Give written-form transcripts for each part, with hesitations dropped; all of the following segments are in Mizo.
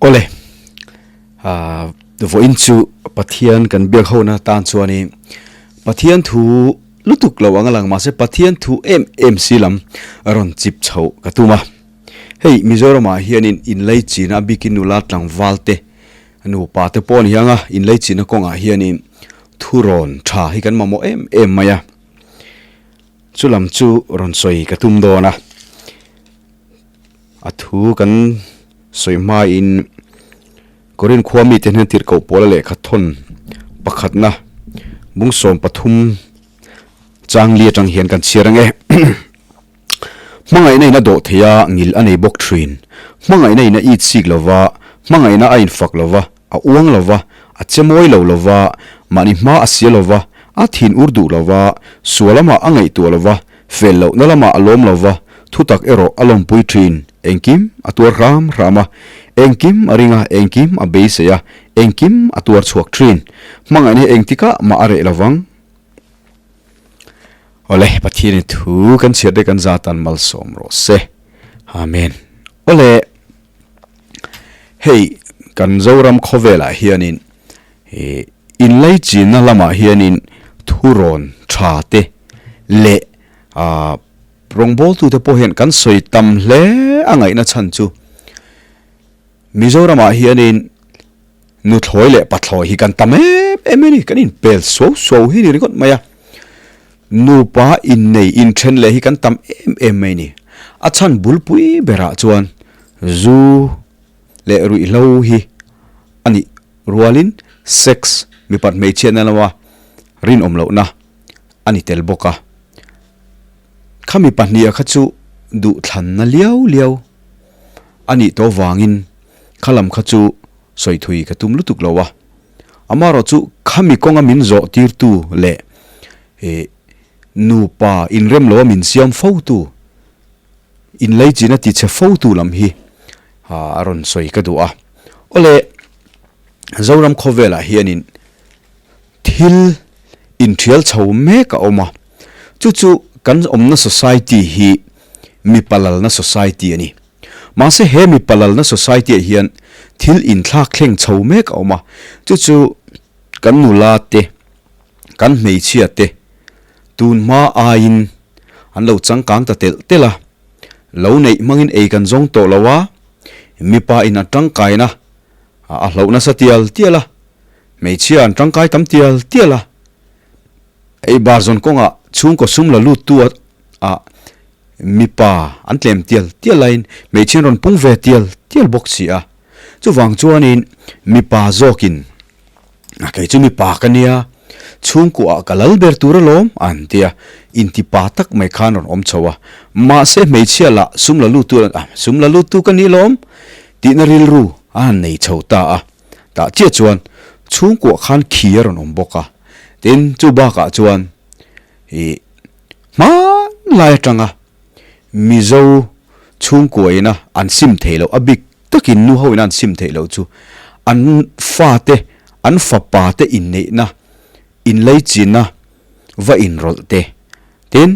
Awle, vawiin chu Pathian kan biak hona tan chuanin Pathian thu lutuk lo ang a lang mahse Pathian thu em em si lam rawn chip chhoh ka tum a. Hei Mizoramah hianin inleichina a bikin nula tlangval te nupa te pawh a ni ang a, inleichina kawngah hianin thurawn tha hi kan mamawh em em mai a. Chu lam chu rawn sawi ka tum dawn a. A thu kan sawi hmain Korin khua mite hian tirhkoh pawla lehkha thawn pakhatna bung 13 changli atang hian kan chhiar ang e. Hmangaihna in a dawh thei a, ngil a nei bawk thin. Hmangaihna in a it sik lo va, hmangaihna a infak lo va, a uang lo va, a che mawi lo lo va, mahni hma a sia lo va, a thin ur duh lo va, sual lamah a ngaihtuah lo va, Fel lohna lamah a lawm lo va, thutak erawh a lawmpui thin. Engkim a tuar hram hram a, engkim a ring a, engkim a beisei a, engkim a tuar chhuak thin. Hmangaihna hi engtikah mah a reh lo vang. Awle, Pathianin thu kan chhiar te kan zatan malsawm rawh se. Amen. Awle, hei kan Zoram khawvelah hianin He inlaichinna lamah hianin thurawn tha te leh ah rawngbawltute pawh hian kan sawi tam hle a ngaihna chhan chu Mizoramah hianin nuthlawi leh pathlawi hi kan tam em em a ni, kan inpel suau suau hi ni ringawt mai a, nupa innei inthen leh hi kan tam em em mai a ni. A chhan bulpui berah chuan zu leh ruihhlo hi a nih. Rualin sex mipat hmeichhiatna lama rinawm lohna a ni tel bawk a. Khami pahniha kha chu duhthlanna liau liau a nih tawh vangin kha lam kha chu sawi thui ka tum lutuk lo a. Amaherawhchu khami kawnga min zawh tirtu leh nupa inrem loa min siam fotu, inleichina tichhe fotu lam hi a rawn sawi ka duh a. Awle, Zoram khawvelah hianin thil inthial chho mek a awm a, chu chu kan awmna society hi mipa lalna society a ni. Mahse he mipa lalna society ah hian thil inthlak thleng chho mek a awm a, chu chu kan nula te, kan hmeichhia te tun hma aiin an lo changkang ta telh telh a, lo neih hmangin ei kan zawng tawh lo a, mipa in a tangkaina a hloh nasa tial tial a, hmeichhia an tangkai tam tial tial a, ei bar zawn kawngah chhungkaw sum la lut tu ah mipa an tlem tial tial laiin hmeichhia an rawn pung ve tial tial bawk si a, chuvang chuanin mipa zawkin A kei chu mipa ka nia, chhungkuah ka lal ber tur alawm an ti a, intipa tak mai khan rawn awm chho a, mahse hmeichhia lah sum la lut tu a, sum la lut tu ka ni alawm tihna rilru a han nei chho ta a, tah chiah chuan chhungkuah khan khi a rawn awm bawk a, tin chu bakah chuan ih hmanlai atanga Mizo chhungkuaina an sim theih loh a bik takin nu ho ina an sim theih loh chu an fate an fapa te inneihna inleichina va inrawlh te tin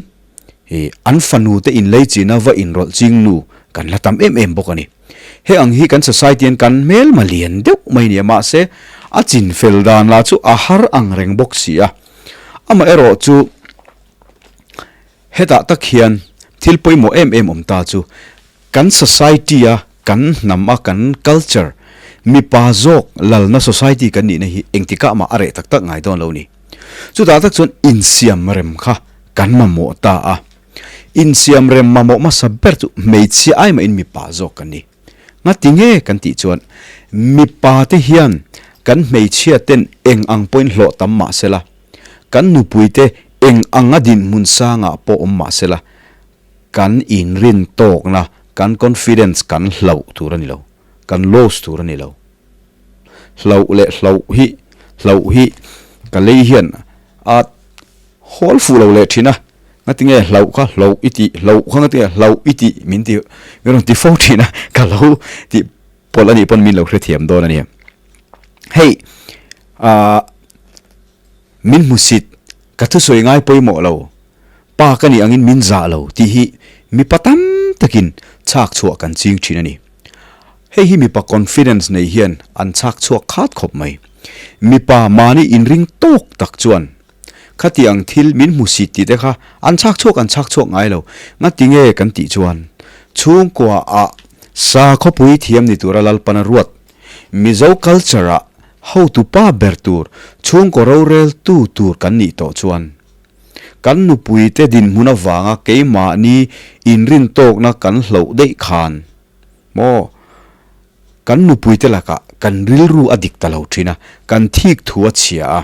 ih an fanu te inleichina va inrawlh ching nu kan la tam em em bawk a ni. He ang hi kan society hian kan hmelma lian deuh mai nia mahse a chin fel dan lah chu a har ang reng bawk si a, amaherawh chu Hetah tak hian thil pawimawh em em awm ta chu kan society a kan hnam a kan culture mipa zawk lalna society kan nihna hi engtikah mah a reh tak tak ngai dawn lo ni. Chutah tak chuan insiam rem kha kan mamawh ta a. Insiam rem mamawh hmasa ber chu hmeichhia ai mahin mipa zawk kan ni. Ngati nge kan tih chuan mipa te hian kan hmeichhia ten eng ang pawhin hlawh tam mah sela, Kan nupuite eng anga dinhmun sangah pawh awm mah sela, kan inrin tawkna, kan confidence kan hlauh tur a ni lo, kan loss tur a ni lo. Hlauh leh hlauh hi, hlauh hi ka lei hian a hawl fuh lo leh thin a, ngatinge hlauh kha hlauh i tih, hlauh kha ngatinge hlauh i tih min ti, min rawn ti fo thin a, ka lo tih pawlh a nih pawn min lo hrethiam dawn a ni. Hei ah min hmusit, ka thusawi ngai pawimawh lo, pa ka nih angin min zah lo tih hi mipa tam takin chhak chhuah kan ching thin a ni. Hei hi mipa confidence nei hian an chhak chhuak khat khawp mai. Mipa mahni inring tawk tak chuan khati ang thil min hmu sit tih te kha an chhak chhuak an chhak chhuak ngai lo. Ngati nge kan tih chuan chhungkua ah sa khawpui thiam ni tura Lalpana ruat Mizo culture ah hotu pa ber tur chhungkaw rorel tu tur kan nih tawh chuan kan nupui te dinhmun avanga keimahni inrin tawkna kan hloh daih khan Maw? Kan nupuite lakah kan rilru a dik ta lo thin a, kan thik thu a chhia a.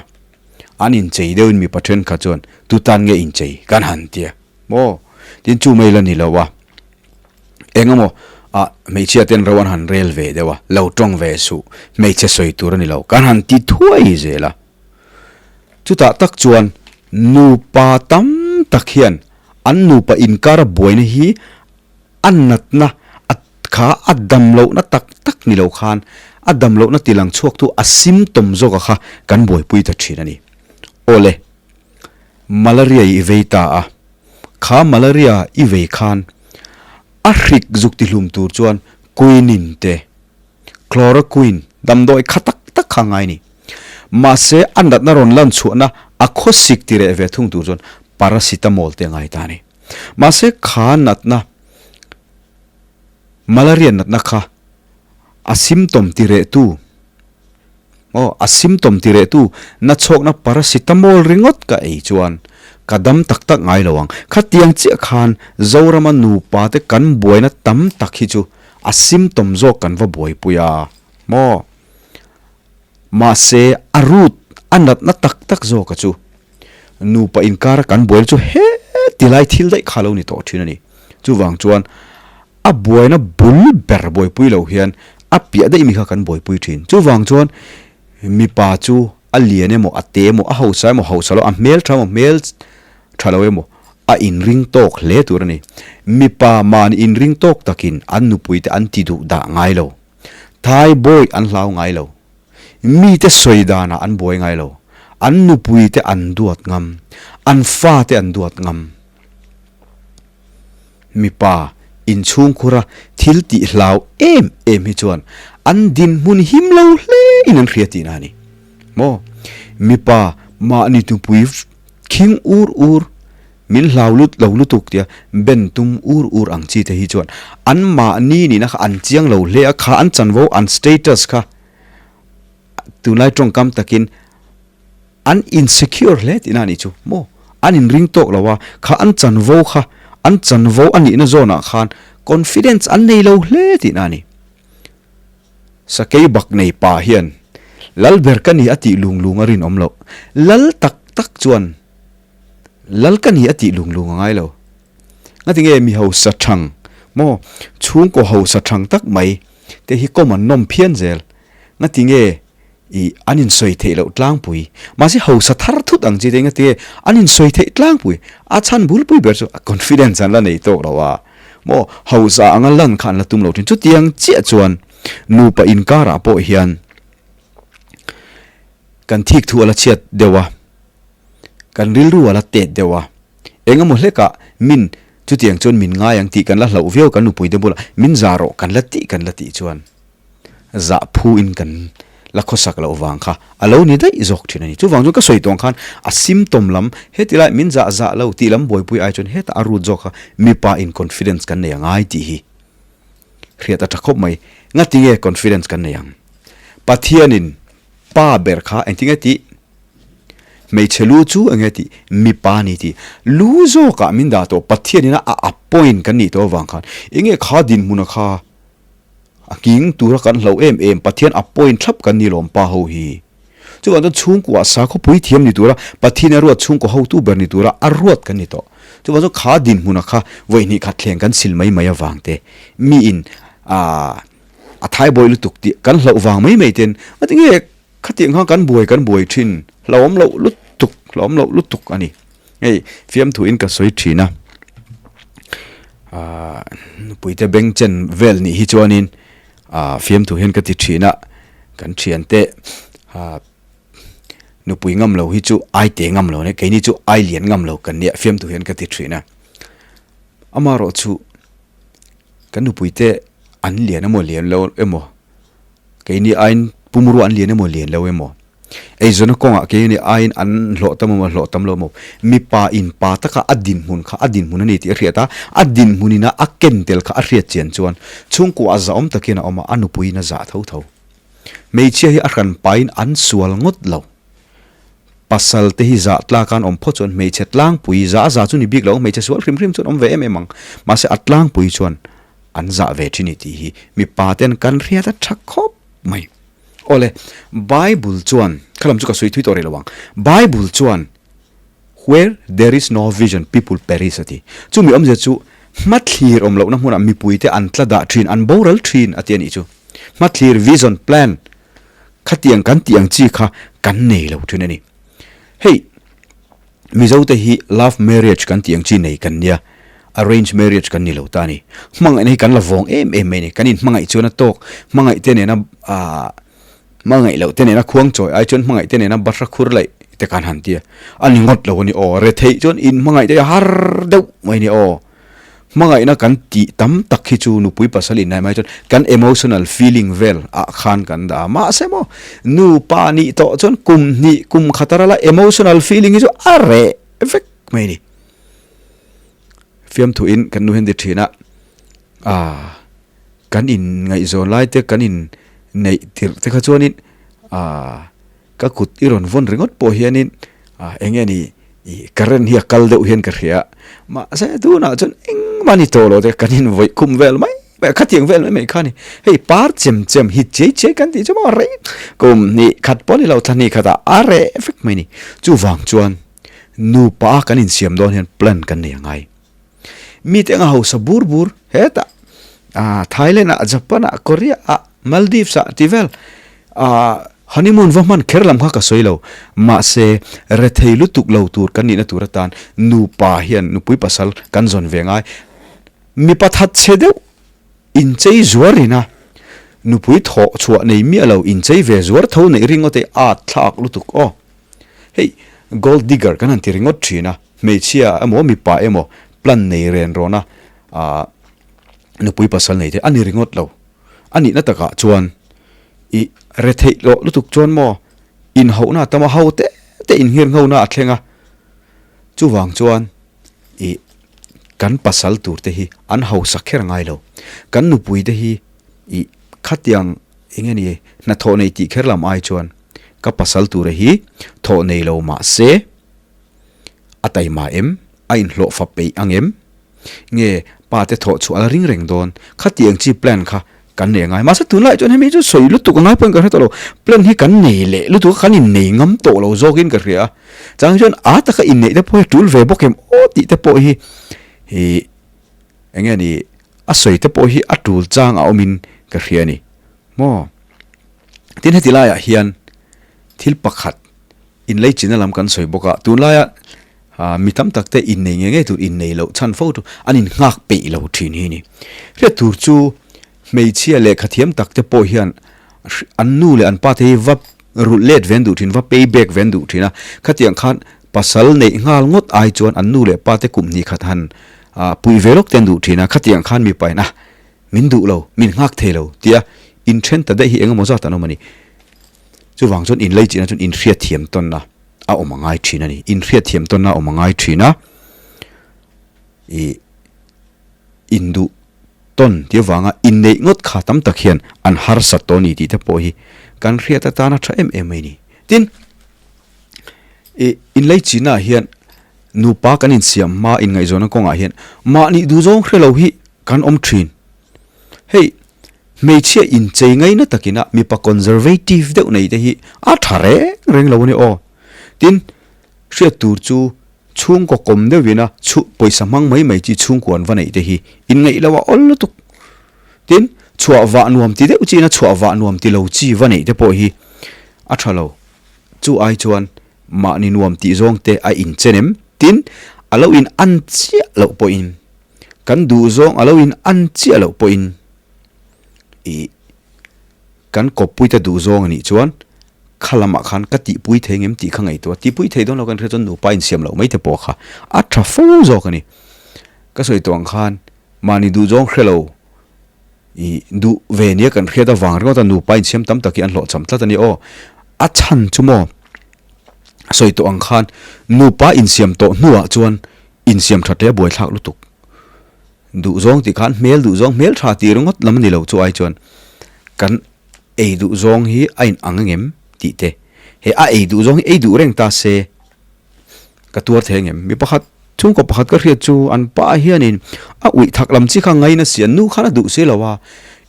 An inchei deuhin mipa thenkhat chuan, Tu tan nge inchei? kan han ti a. Maw? Tin chu mai la ni lo a. Eng emaw ah hmeichhia ten ro an han rel ve deuh a, lo tawng ve suh, hmeichhe sawi tur a ni lo, kan han ti thuai zel a. Chutah tak chuan nupa tam tak hian an nupa inkara buaina hi A natna a kha a dam lohna tak tak ni lo khan a dam lohna ti lang chhuak tu a symptom zawka kha kan buaipui ta thin a ni. Awle, malaria i vei ta a, kha malaria i vei khan a hrik zuk ti hlum tur chuan quinine te, chloroquine damdawi kha tak tak kha a ngai a ni. Mahse a natna rawn lan chhuahna a khawsik ti reh ve thung tur chuan paracetamol te a ngai ta a ni. Mahse kha natna, malaria natna kha a symptom ti rehtu, aw a symptom ti rehtu nachhawkna paracetamol ringawt ka ei chuan ka dam tak tak ngai lo ang. Khatiang chiah khan Zorama nupa te kan buaina tam tak hi chu a symptom zawk kan va buaipui a maw? Mahse a root, a natna tak tak zawka chu Nupa inkara kan buaina chu heti lai thil daih kha lo ni tawh thin a ni. Chuvang chuan a buaina bul ber buaipui lo hian a piah daih mi kha kan buaipui thin. Chuvang chuan mipa chu a lian emaw, a te emaw, a hausa emaw, hausa lo, a hmel tha emaw, hmel tha lo emaw a inring tawk hle tur a ni. Mipa mahni inring tawk takin an nupuite an ti duh dah ngai lo. Thai bawi an hlau ngai lo. Mite sawi danah an buai ngai lo. An nupuite an duat ngam. An fate an duat ngam. Mipa inchhungkhura thil tih hlau em em hi chuan an dinhmun him lo hle in an hria tihna a ni. Maw? Mipa mahni nupui khing ur ur Min hlau lut lo lutuk tia ben tum ur ur ang chi te hi chuan an mahni nihna kha an chiang lo hle a, kha an chanvo an status kha tunlai tawngkam takin an insecure hle tihna a nih chu maw, an inring tawk lo a, kha an chanvo kha an chanvo a nihna zawnah khan confidence an nei lo hle tihna a ni. Sakei bak nei pa hian lal ber ka ni a tih lung lung a rinawm loh, lal tak tak chuan Lal ka ni a tih lung lung a ngai lo. Ngati nge mi hausa thang maw chhungkaw hausa thang tak mai te hi kawm an nawm phian zel. Ngati nge i an insawi theih loh tlangpui. Mahse hausa thar thut ang chi te ngati nge an insawi theih tlangpui. A chhan bulpui ber chu a confidence an la nei tawk lo a maw hausa anga lan kha an la tum lo thin. Chutiang chiah chuan nupa inkarah pawh hian kan thik thu a la chhiat deuh a. Kan rilru a la tet deuh a, eng emaw hlekah min chutiang chuan min ngai ang tih kan la hlauh viau kan nupuite bulah min zah rawh kan la tih kan la tih chuan zah phu in kan la khawsak loh vang kha a lo ni daih zawk thin a ni. Chuvang chuan ka sawi tawng khan a symptom lam heti lai min zah zah lo tih lam buaipui ai chuan hetah a root zawk kha mipa in confidence kan nei a ngai tih hi hriat a tha khawp mai. Ngatinge confidence kan nei ang? Pathianin pa ber kha engtinge tih? Hmeichhe lu chu enge tih? Mipa ni tih. Lu zawkah min dah tawh Pathian ina a appoint kan nih tawh avang khan enge kha dinhmuna kha a nghing tura kan hloh em em Pathian appoint thlap kan ni lawm pa ho hi. Chuvang chuan chhungkuah sakhawpui thiam ni tura Pathian a ruat chhungkaw hotu ber ni tura a ruat kan ni tawh. Chuvang chuan kha dinhmuna kha vawihnih khat thleng kan sil mai mai avang te miin a thaibawi lutuk tih kan hloh vang mai mai ten ngatinge Khatiang khan kan buai kan buai thin, hlauhawm loh lutuk, hlauhawm loh lutuk a ni. Hei fiamthu in ka sawi thin a, aah nupuite beng chen vel nih hi chuanin aah fiamthu hian ka ti thin a, kan thiante aah nupui ngam lo hi chu ai te ngam lo nia, keini chu ai lian ngam lo kan nia fiamthu hian ka ti thin a. Amaherawhchu kan nupuite. An lian emaw lian lo emaw, keini aiin pumrua an lian emaw lian lo emaw, eizawnna kawngah keini aiin an hlawh tam emaw hlawh tam lo emaw, mipa in pa taka a dinhmun kha a dinhmun a ni tih a hriat a, a dinhmun ina a ken tel kha a hriat chian chuan chhungkua a zahawm takin a awm a, a nupuiin a zah tho tho. Hmeichhia hi a hran pain an sual ngawt lo. Pasal te hi zah tlak an awm phawt chuan hmeichhe tlangpui zah zah chu ni bik lo, hmeichhe sual hrim hrim chuan awm ve em em ang. Mahse a tlangpui chuan an zah ve thin i tih hi mipa ten kan hriat a tha khawp mai. Awle, Bible chuan, kha lam chu ka sawi thui tawh rih lo ang, Bible chuan Where there is no vision, people perish a ti. Chumi awmzia chu hmathlir awm lohna hmunah mipuite an tla dah thin, an boral thin a ti a nih chu. Hmathlir, vision, plan khatiang kan tih ang chi kha kan nei lo thin a ni. Hei, Mizote hi love marriage kan tih ang chi nei kan nia, arrange marriage kan ni lo ta a ni. Hmangaihna hi kan la vawng em em mai a ni. Kan inhmangaih chuan a tawk, hmangaihte nena aah hmangaih loh te nena khuang chawi ai chuan hmangaih te nena bahra khur laih te kan han ti a, a ni ngawt lo a ni aw, retheih chuan inhmangaih te hi har deuh mai a ni aw. Hmangaihna kan tih tam tak hi chu nupui pasal inhnai mai chuan kan emotional feeling vel ah khan kan dah a, mahse maw nupa nih tawh chuan kum hnih kum khat a ral a emotional feeling hi chu a reh vek mai a ni. Fiamthuin kan nu hian ti thin a, ah kan inngaihzawn lai te kan inneih tirh te kha chuanin ah Ka kut i rawn vawn ringawt pawh hianin eng nge ni ih current hi a kal deuh hian ka hria a, mahse tunah chuan engmah ni tawh lo te kan invawi khum vel mai mai a, khatiang vel mai mai kha a ni. Hei par chem chem hi chiai chiai kan tih chu maw rei kum hnih khat pawh ni lo thla hnih khatah a reh vek mai a ni. Chuvang chuan nupa a kan insiam dawn hian plan kan nei a ngai. Mite anga hausa bur bur hetah ah Thailand ah Japan ah Korea ah Maldives ah tih vel ah honeymoon va hman kher lam kha ka sawi lo mahse rethei lutuk lo tur kan nihna tur atan nupa hian nupui pasal kan zawn ve ngai mipa that chhe deuh inchei zuar rin a nupui thawh chhuah nei miah lo inchei ve zuar tho neih ringawt e at thlak lutuk aw hei gold digger kan han ti ringawt thin a. Hmeichhia emaw mipa emaw plan nei ren rawn a aah nupui pasal nei te a ni ringawt lo. A nihna takah chuan ih retheih loh lutuk chuan maw inhauhna a tam a, ho te te inngirnghona a thleng a. Chuvang chuan ih kan pasal tur te hi an hausa kher ngai lo. Kan nupui te hi ih khatiang eng nge ni hnathawh nei tih kher lam ai chuan ka pasal tura hi thawh nei lo mahse, A taima em? A inhlawh fa peih ang em? Nge pa te thawh chhuah a la ring reng dawn? Khatiang chi plan kha kan nei angai. Mahse tunlaiah chuan hemi chu sawi lutuk angai pawhin ka hre tawh lo. Plan hi kan nei leh lutuk a, kan innei ngam tawh lo zawkin ka hria a. Chang chuan a taka inneih te pawh hi a tul ve bawk em aw tih te pawh hi ih eng nge ni a sawi te pawh hi a tul chang a awmin ka hria a ni. Maw? Tin heti laiah hian thil pakhat Inleichina lam kan sawi bawk a, tunlaia mi tam tak te innei ngei ngei tur innei loh chhan fo chu an innghak peih lo thin hi a ni. Hriat tur chu hmeichhia lehkha thiam tak te pawh hian an nu leh an pa te hi va rulh let ve an duh thin, va pay back ve an duh thin a, khatiang khan pasal neih nghal ngawt ai chuan an nu leh pa te kum hnih khat han puih ve lawk te an duh thin a, khatiang khan mipa in a min duh lo, min nghak thei lo tia inthen ta daih hi engemaw zat an awm a ni. Chuvang chuan inleichihna chuan inhriatthiam tawnna a awm a ngai thin a ni. Inhriatthiam tawnna a awm a ngai thin a, ih induh tawn tih avanga inneih ngawt kha tam tak hian an harsat tawh a ni tih te pawh hi kan hriat atana tha em em mai a ni. Tin, ih inleichihnaah hian nupa kan insiam hma inngaihzawnna kawngah hian mahni duhzawng hre lo hi kan awm thin. Hei. Hmeichhia inchei ngaina takina mipa conservative deuh nei te hi a tha reng reng lo a ni aw. Tin, hriat tur chu chhungkaw kawm deuhina chhu pawisa hmang mai mai chi chhungkua an va neih te hi inngaih lo a awl lutuk. Tin, chhuah vah nuam ti deuh chiin a chhuah vah nuam ti lo chi va neih te pawh hi a tha lo. Chu ai chuan mahni nuam tih zawng te a inchen em? Tin, a lo in an chiah loh pawhin kan duh zawng a lo in an chiah loh pawhin ih kan kawppuite duh zawng a nih chuan kha lamah khan ka tihpui thei ngem tih kha ngaihtuah a, tihpui thei dawn lo kan hria chuan nupa insiam loh mai te pawh kha a tha fo zawk a ni. Ka sawi tawh ang khan mahni duh zawng hre lo. I duh ve nia kan hriat avang ringawt a nupa insiam tam tak hi an hlawhchham tlat a ni aw. A chhan chu maw sawi tawh ang khan nupa insiam tawh hnuah chuan insiam that leh a buaithlak lutuk. Duh zawng tih khan hmel duh zawng hmel tha tih ringawt lam a ni lo chu ai chuan kan ei duh zawng hi a in ang angem tih te he a ei duh zawng hi ei duh reng ta se ka tuar thei angem mi pakhat chhungkaw pakhat ka hriat chu an pa hianin a uih thak lam chi kha ngaina si an nu khan a duh si lo a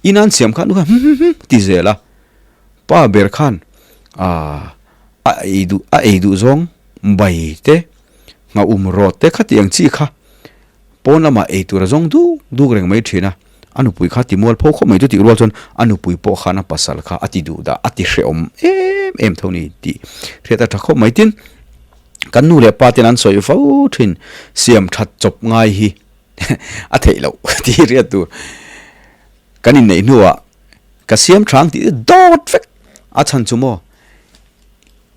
in an siam khan nu khan hum hum hum ti zel a pa ber khan ah a ei duh a ei duh zawng bai te nghaum rawt te khatiang chi kha Pawn lamah ei tur a zawng duk duk reng mai thin a, a nupui kha ti mual pho khawp mai chu tih rual chuan a nupui pawh khan a pasal kha a ti duh dah a ti hrehawm em em tho ni tih hriat a tha khawp mai. Tin, kan nu leh pa ten an sawi fo thin siam that chawp ngai hi a theih loh tih hriat tur kan inneih hnuah ka siam thang tih dawt vek a chhan chu maw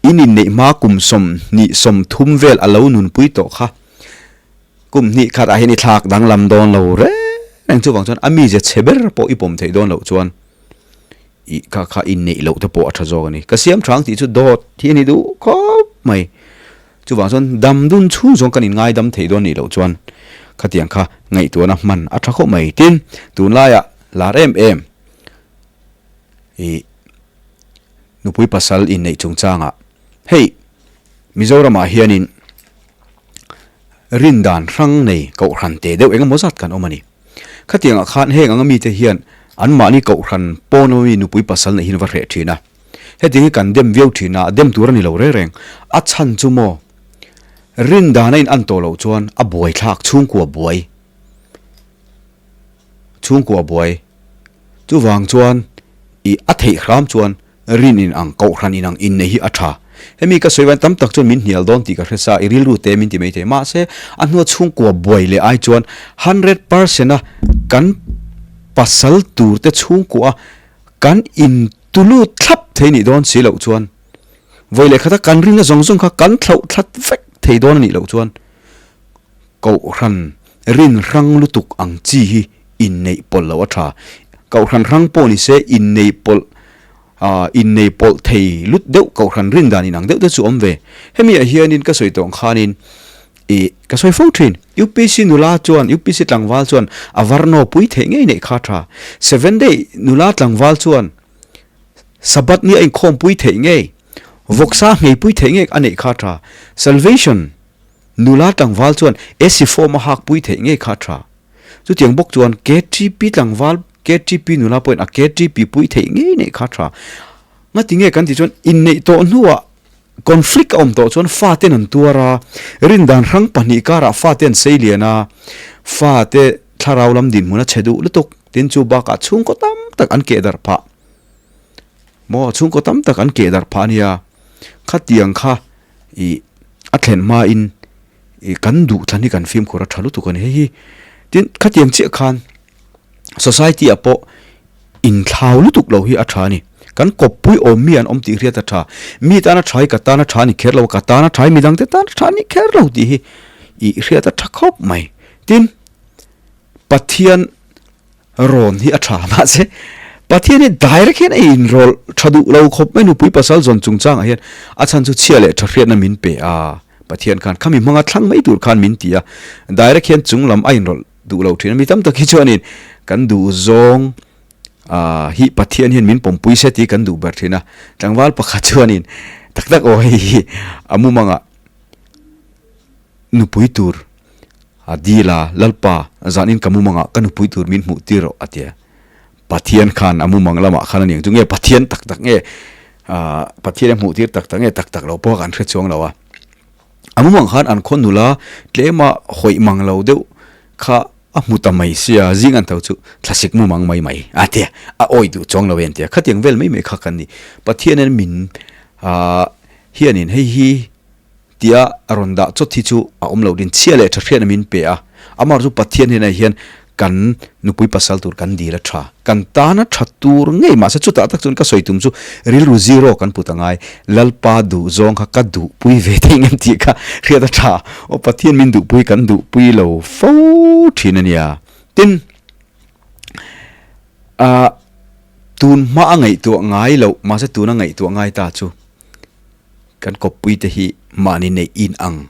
in inneih hma kum 20 30 vel a lo nunpui tawh kha. Kum hnih khat ah hian i thlak danglam dawn lo reng reng chuvang chuan a mizia chhe ber pawh i pawm theih dawn loh chuan i kha kha i neih loh te pawh a tha zawk a ni. Ka siam thang tih chu dawt hi a ni duh khawp mai. Chuvang chuan dam dun chhung zawng kan inngaidam theih dawn nih loh chuan khatiang kha ngaihtuahna hman a tha khawp mai. Tin, tunlaiah lar em em i nupui pasal inneih chungchangah hei Mizoramah hianin Rin dan hrang nei kohhran teh deuh engemaw zat kan awm a ni. Khatiangah khan heng anga mite hian anmahni kohhran pawn awm ami nupui pasal neih hin va hreh thin a. Hetiang hi kan dem viau thin a, dem tur a ni lo reng reng. A chhan chu maw? Rin dan a in an tawh loh chuan a buaithlak chhungkua buai. Chhungkua buai. Chuvang chuan i a theih hram chuan rin in ang, kohhran in ang inneih hi a tha. Hemi ka sawi vain tam tak chuan min hnial dawn tih ka hre sa, i rilru te min ti mai thei. Mahse, a hnua chhungkua buai leh ai chuan 100% a kan pasal tur te chhungkua kan intulut thlap thei nih dawn si loh chuan vawi leh khata kan rinna zawng zawng kha kan thlauh thlat vek thei dawn a nih loh chuan Kohhran rin hrang lutuk ang chi hi inneih pawlh loh a tha. Kohhran hrang pawh ni se inneih pawlh ah inneih pawlh thei lut deuh kohhran rin dan inang deuh te chu awm ve. Hemi ah hianin ka sawi tawh ang khanin ih ka sawi fo thin. UPC nula chuan UPC tlangval chuan a varnaw pui theih ngei neih kha a tha. Seven day nula tlangval chuan Sabbath ni a inkhawm pui theih ngei, vawksa nghei pui theih ngei a neih kha a tha. Salvation. Nula tlangval chuan AC form a hak pui theih ngei kha a tha. Chutiang bawk chuan KTP tlangval, KTP nula pawhin a KTP pui theih ngei neih kha a tha. Ngati nge kan tih chuan inneih tawh hnuah conflict a awm tawh chuan faten an tuar a, rindan hrang pahnih karah fate an sei lian a, fate thlarau lam dinhmun a chhe duh lutuk. Tin chu bakah chhungkaw tam tak an keh darh phah. Maw chhungkaw tam tak an keh darh phah a nia. Khatiang kha ih a thlen hmain ih kan duh thlan hi kan fimkhur a tha lutuk a ni hei hi tin khatiang chiah khan society ah pawh inthlau lutuk lo hi a tha a ni kan kawppui awm mi an awm tih hriat a tha mi tana tha hi ka tana tha a ni kher lo ka tana tha hi midang te tana tha a ni kher lo tih hi ih hriat a tha khawp mai tin Pathian Rawn hi a tha mahse Pathian hi direct hian a inrawlh tha duh lo khawp mai nupui pasal zawn chungchangah hian a chhan chu chhia leh tha hriatna min pe a Pathian khan khami hmanga thlang mai tur khan min ti a direct hian chung lam a inrawlh duh lo thin a mi tam tak hi chuanin kan duh zawng ah hi Pathian hian min pawmpui se tih kan duh ber thin a tlangval pakhat chuanin tak tak aw hei hi a mumangah nupui tur A dil a, Lalpa, zanin ka mumangah ka nupui tur min hmuh tir rawh, a ti a. Pathian khan a mumang lamah khan a ni ang chu nge Pathian tak tak nge, ah, Pathian a hmuh tir tak tak nge tak tak lo pawh kan hre chuang lo a. A mumang khan an khaw nula tlema hawih mang lo deuh kha a hmu ta mai sia, zing an tho chu thlasik mumang mai mai, a ti a, a awih duh chuang lo e an ti a. Khatiang vel mai mai kha kan ni. Pathianin min, ah, hianin hei hi Tia a rawn dah chawt hi chu a awm lo din chhia leh tha hriatna min pe a, amah chu Pathian hnenah hian kan nupui pasal tur kan dil a tha, kan tana tha tur ngei mahse chutah tak chuan ka sawi tum chu rilru zero kan put a ngai, Lalpa duh zawng kha ka duhpui ve thei ngem tih kha hriat a tha, aw Pathian min duhpui kan duhpui lo fo thin a nia. Tin. Ahh tun hma a ngaihtuah ngai loh mahse tuna ngaihtuah ngai ta chu kan kawppui te hi mahni neih in ang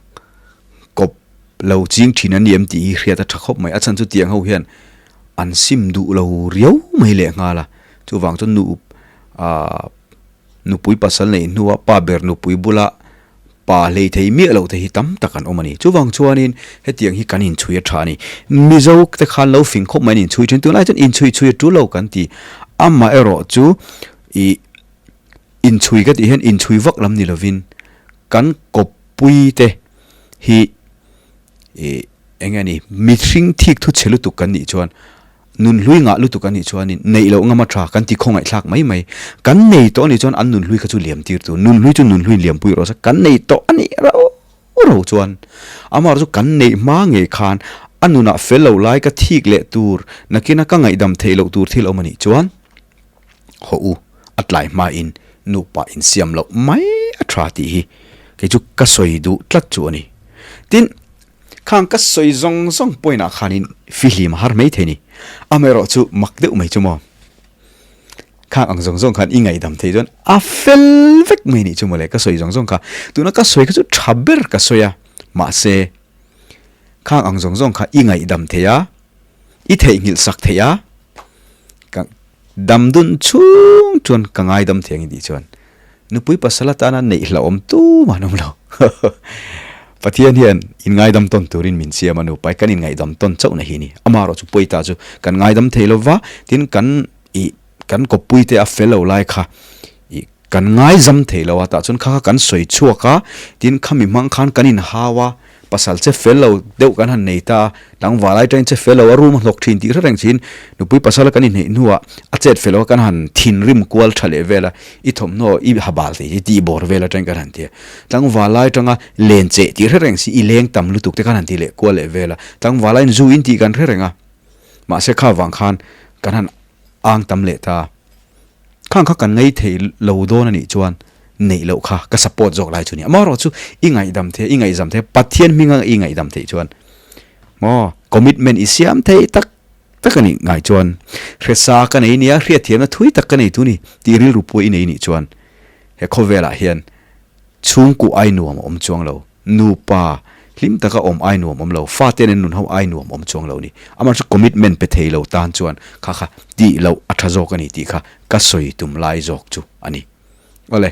kawp lo ching thin a ni em tih hi hriat a tha khawp mai. A chhan chu tiang ho hian an sim duh lo riau mai leh nghal a, chuvang chuan nu ahh Nupui pasal neih hnua pa ber nupui bula pa hlei thei miah loh te hi tam tak an awm a ni. Chuvang chuanin hetiang hi kan inchhui a tha a ni. Mizo te khan lo fing khawp mai an inchhui thin. Tunlai chuan inchhui chhui a tul lo kan ti. Amaherawh chu ih inchhui ka tih hian inchhui vak lam ni lovin kan kawppui te hi ih eng nge ni mihring thik thu chhe lutuk kan nih chuan Nunhlui ngah lutuk a nih chuanin neih loh ngam a tha kan ti khawngaihthlak mai mai. Kan nei tawh a nih chuan an nunhlui kha chu liam tir tur. Nunhlui chu nunhluiin liampui rawh se. Kan nei tawh a nih rau rau chuan amaherawh chu kan neih hma ngei khan a nunah fel lo lai ka thik leh tur nakina ka ngaihdam theih loh tur thil awm a nih chuan haw u a tlai hmain nupa insiam loh mai a tha tih hi kei chu ka sawi duh tlat chu a ni. Tin. Khang ka sawi zawng zawng point ah khanin fihlim a har mai thei ni. Amaherawh chu mak deuh mai chu maw? Khang ang zawng zawng khan i ngaihdam thei chuan a fel vek mai nih chu mawle ka sawi zawng zawng kha. Tuna ka sawi kha chu tha ber ka sawi a, mahse khang ang zawng zawng kha i ngaihdam thei a, i theihnghilh sak thei a, ka Dam dun chhung chuan ka ngaidam thei ang i tih chuan nupui pasal atana neih hlauhawm tumah an awm lo. Pathian hian inngaidam tawn turin min siam a, nupai kan inngaihdam tawn chauhna hi a ni. Amaherawh chu pawi ta chu kan ngaidam thei lo va, tin kan ih kan kawppui te a fel lo lai kha ih kan ngaizam thei lo a, tah chuan kha kha kan sawi chhuak a, tin khami hmang khan kan inhau a, Pasal che fel lo deuh kan han nei ta, tlangval ai tangin che fel lo a room a hlawk thin tih hre reng chin nupui pasala kan inhneih hnuah a chet fel lo a kan han thinrim kual tha leh vel a, i thawmhnaw i ha bal tih hi tih bawr vel atangin kan han ti a, tlangval ai tanga len cheh tih hre reng si i leng tam lutuk te kan han ti leh kual leh vel a, tlangval aiin zu in tih kan hre reng a, mahse kha vang khan kan han ang tam leh ta. Khang kha kan ngei thei lo dawn a nih chuan neih loh kha ka support zawk lai chu ni. Amaherawh chu i ngaihdam thei, i ngaihzam thei, Pathian hminga i ngaihdam theih chuan maw commitment i siam thei tak tak a nih ngai chuan hresa ka nei nia, hriatthiamna thui tak ka nei tu ni tih rilru pawh i nei nih chuan he khawvelah hian chhungkuh ai nuam a awm chuang lo. Nupa hlim taka awm ai nuam awm lo, fate nen nun ho ai nuam awm chuang lo ni. Amah chu commitment pe thei lo tan chuan kha kha tih loh a tha zawk a ni tih kha ka sawi tum lai zawk chu a ni. Awle,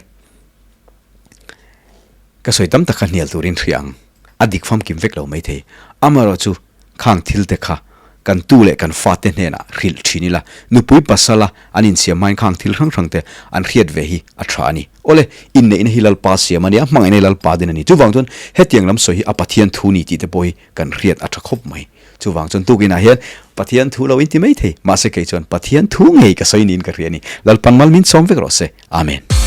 ka sawi tam tak kha hnial turin hria ang, a dik famkim vek lo maithei. Amaherawhchu Khang thil te kha kan tu leh kan fate hnenah hrilh thin ila, nupui pasala an insiam hmain khang thil hrang hrang te an hriat ve hi a tha a ni. Awle, inneihna hi Lalpa siam a ni a, hmangaihna hi Lalpa din a ni. Chuvang chuan hetiang lam sawi hi a Pathian thu ni tih te pawh hi kan hriat a tha khawp mai. Chuvang chuan tukinah hian Pathian thu lo inti mai thei, mahse kei chuan Pathian thu ngei ka sawi niin ka hria a ni. Lalpan mal min sawm vek rawh se. Amen.